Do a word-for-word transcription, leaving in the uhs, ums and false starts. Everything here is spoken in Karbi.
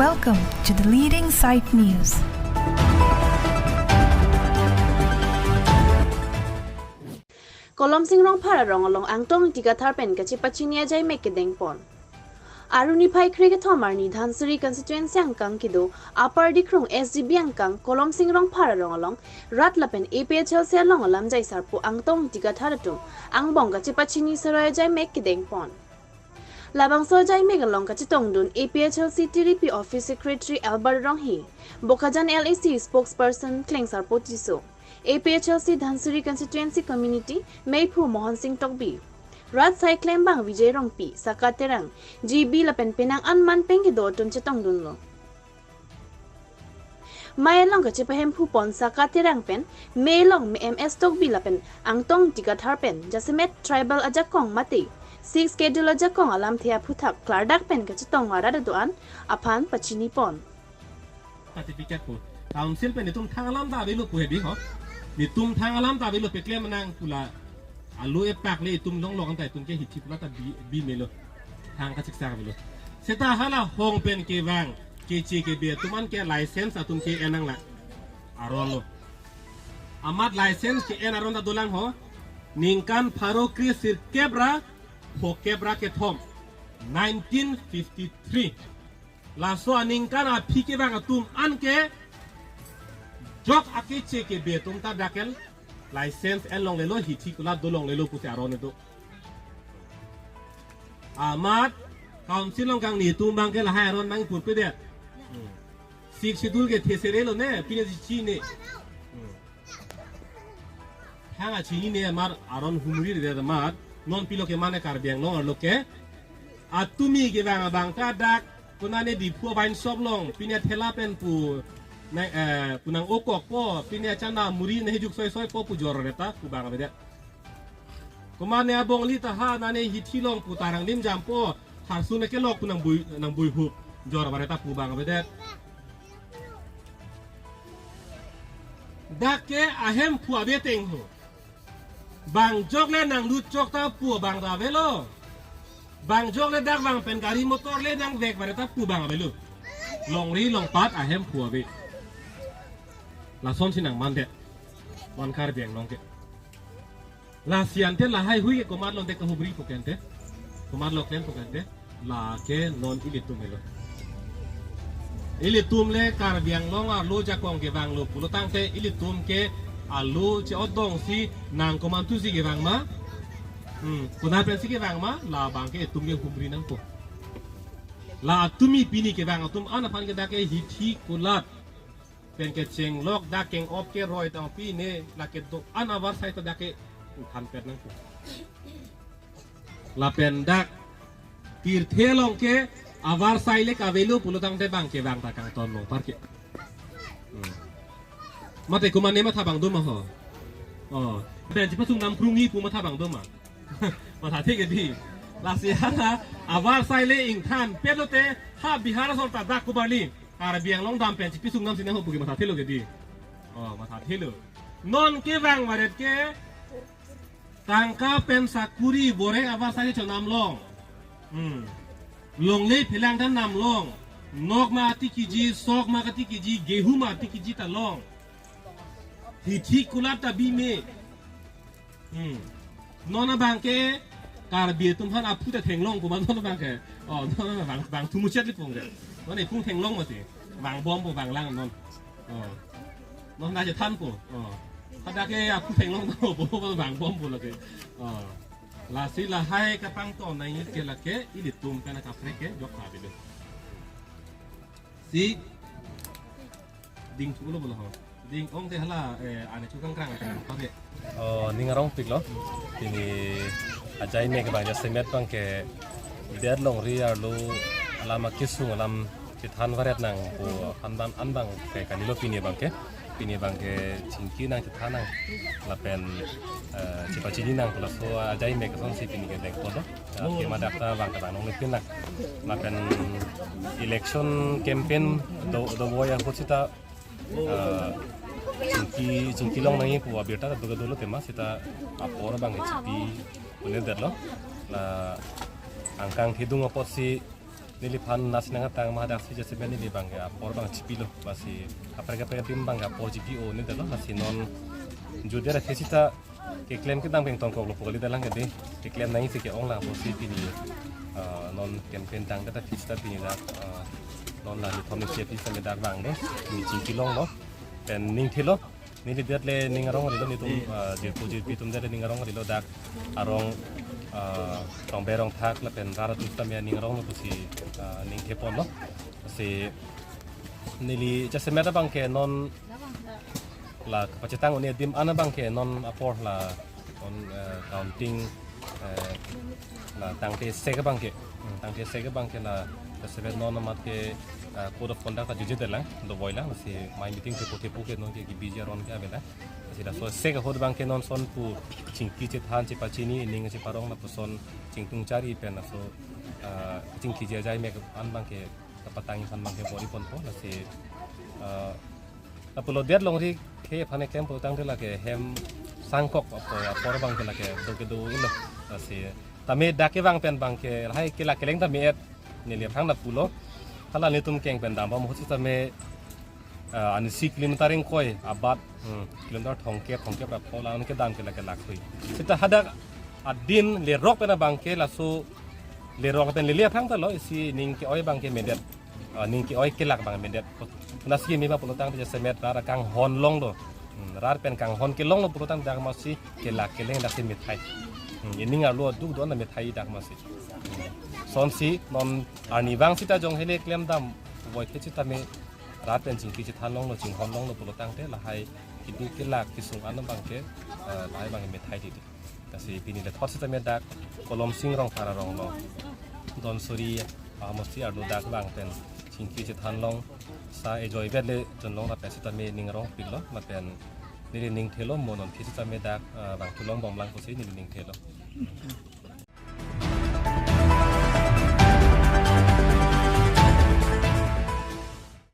Welcome to the leading site news. Kolomsing Rongphar arong along Angtong Ingti Kathar pen kachepachini ajaimek kedengpon. Arni phai kre kethom arni Dhansiri constituency angkang kedo Upper Dikrung S G B angkang Kolomsing Rongphar arong along rat lapen A P H L C along alamjai sarpo Angtong Ingti Kathar atum angbong kachepachini saroi ajaimek kedengpon. Labangso ajaimek along kachetongdun A P H L C Tiripi Office Secretary Albert Ronghi, Bokajan L A C spokesperson Klengsarpo Tisso, A P H L C Dhansiri Constituency Committee meiphu Mohon Sing Tokbi, rat sai klembang Vijay Rongpi, Saka Terang, G B lapen penang an man pen kedo atum chetongdunlo. Mei along kachepahemphupon Saka Terang pen, mei along M S Tokbi lapen Angtong Ingti Kathar pen jasemet tribal ajakong mate Sixth Schedule ajakong alamthe aphuthak klardak pen kachetong arat do-an aphan pachinipon. Certificate pu. Council pen itum thang alam ta avelo pu hedi ho. Itum thang alam ta avelo, peklem nang pu la. Alo epak le itum longlok anta itum ke hithi pu la ta bi, bimelo. Thang kachiksak avelo. Seta hala hong pen kevang keche kebe atum an ke license atum ke-en nanglang aron lo. Amat license ke-en aron ta dolang ho. Ningkan pharo kre sirkep ra phokep ra kethom, nineteen fifty-three. Laso aningkan aphi kevang atum an ke jok akeche kebe atum ta dak ke license en longlelo, hithi kulat do longlelo pusi aron do. Amat council along kangni atum abang ke lahai aron nangpurpedet. Hmm. Sixth Schedule ke thesere lo ne, pine si chine. Hmm. Thang achinine amat aron humridet amat, non pilo ke mane Karbi Anglong arlo ke atumi kevang abang ta dak, konane Diphu a-wine shop along, pine thela pen pu, na, eh, pu nang-okokpo, pine chana muri nanghijuk soisoipo pu jordet ta pu abang avedet. Komane abongli ta ha nane hithi along pu ta rang lim jampo, harsun kelok pu nang bui, nang buihup jordet ta pu abang avedet. Dak ke ahemphu ave ateng ho. Bang jok le nanglut chok ta pu abang ta avelo. Bang jok le dak vang pen gari motor le nangvek baret ta pu abang avelo. Longri longpat ahemphu ave. Lasonsi nangmandet. Wan Karbi Anglong ke. Lasi ante lahai hui ke komatlo ante kahumri pu ke ante. Komatlo klem pu ke ante. Lake non ilitum helo. Ilitum le Karbi Anglong arlo ajakong kevanglo pulo tangte ilitum ke alo che-otdong si nang komantusi kevang ma. Hmm, konat pensi kevang ma, labang ke itum ke humri nangpo. La atumi pini kevang atum an aphan ke dak ke hithi kulat pen kechenglok dak keng-op keroi tang pine lake do-an avarsai ta dak ke thanpet nangpo. Lapen dak pirthe along ke avarsai le kavelo pulo tangte bang kevang ta kangton lo parke. Hmm. Mate komane matha abang do ma ho. Oh, bench pasung nam krungi pu matha abang do ma. Mathathe ke dei. Lasi hala avarsai le ingthanpet lote ha Bihar asor ta dak kobarli Karbi Anglong dam pen chipi sung nam sina ho pu ke mathathelo ke dei. Oh, mathathelo. Non kevang baret ke tangka pen sakuri bore avarsai chonam long. Hmm. Longle phelang dam nam long. Nok ma ati kiji, sok ma ati kiji, gehu ma ati kiji ta long. Hithi kulat ta bime. Hmm. Non abang ke Karbi atum aphan aphu ta thenglong pu ma non abang ke. Oh, non abang, bang thumuchet li pung ke. Non ipung thenglong mati. Vangbompo vanglang non. Oh. Non na chethanpo. Oh. Hadak ke aphu thenglong po, po vangbompo lake. Oh. Lasi lahai kapangton nangji ke lake ilitum kana kaprek ke jok ta bilo. Si ding chulo bolo ho. Ding ong te hala, eh, ane chukang krang krang pare. Oh, ning arongpiklo. Pini ajaimek abang jasemet abang ke det longri arlo alam akesung alam chethan varet nang pu an abang, an abang ke kalilo pini abang ke. Pini abang ke chingki nang chethan nang lapen, eh, chepachini nang pu laso ajaimek asonsi pini ke dengpon lo. Ke madak ta abang ta abang nong lepin nang. Lapen election campaign do, do boya ahut sita, eh, chingki, chingki long nangji pu abirta do, dolo tema sita apor abang ke chipi un-edetlo. La angkang thedung apotsi neliphan nasi nang atang ma dak si jasemet neli abang ke apor abang chipilo, lasi kaprek kaprek adim abang ke apor chipi-o-edetlo, lasi non juder akhei sita keklem kedam peng tongkoklo pu kalidet lang ke dei, keklem nangji si ke-ong lang pusi pini, ah, non campaign tangdet akhei sita pini dak, ah, non la nithom isi akhei sita me dak vanglo, pini chingki longlo. Pen ning thelo, neli det le ning arong rilo, netum, ah, jirpo jirpi atum det le ning arong rilo, dak arong, ah, Tongbe Rongthak lapen rat atum sita me ning aronglo pusi, ah, ning theponlo. Si neli jasemet abang ke non la kepachetang un-e adim an abang ke non apor la non, eh, counting, eh, la tangte sek abang ke, hmm, tangte sek abang ke la jasemet non amat ke, eh, code of conduct ta jujedet lang, dovoi lang, si mai meeting thepo thepo ke non ke kebiji aron ke ave lang. Si laso sek ahut abang ke non son pu chingki chethan chepachini, ning cheparong lapuson chingtung chari pen laso, eh, chingkiji ajai mek an abang ke kapatang aphan abang ke bor-iponpo, lasi, eh, lapulo det longri akhei aphan keklem pulotangte lake hem sangkok apor, apor abang ke lake do kedo-ilo. Lasi tame dak kevang pen abang ke lahai kelak keleng tame et, neli aphrang lapulo. Hala netum keng pen dambom ahut sitame, ah, anisi kilometer ingkoi abat, hmm, kilometer thomkep, thomkep ra pho la-an kedam ke lake lakthui. Sita hadak adin lerok pen abang ke laso lerok pen lele aphrang ta lo, isi ning ke-oi abang ke medet. Ah, ning ke-oi kelak abang medet. Nasi me ba pulotangte jasemet rat kanghon longlo. Hmm, rat pen kanghon kelonglo pulotangte dak masi kelak keleng dak si methai. Hmm, ining arlo aduk do-an methai dak masi. Hmm. Sonsi non arnivang sita jong hele klemdam voi ke sitame rat pen chingki chethan longlo, chinghon longlo pulotangte lahai keduk kelak kesung an abang ke, eh, lahai abang methai titi. Lasi pini le thot sitame dak Kolomsing Rongphar arong lo, Donsuri ahamosti arlo dak vang pen chingki chethan long, sa ejoi vet le jon long lapen sitame ning arongpiklo lapen neli ning thelo, mo non akhei sitame dak, ah, vangthu longbom lang pusi neli ning thelo.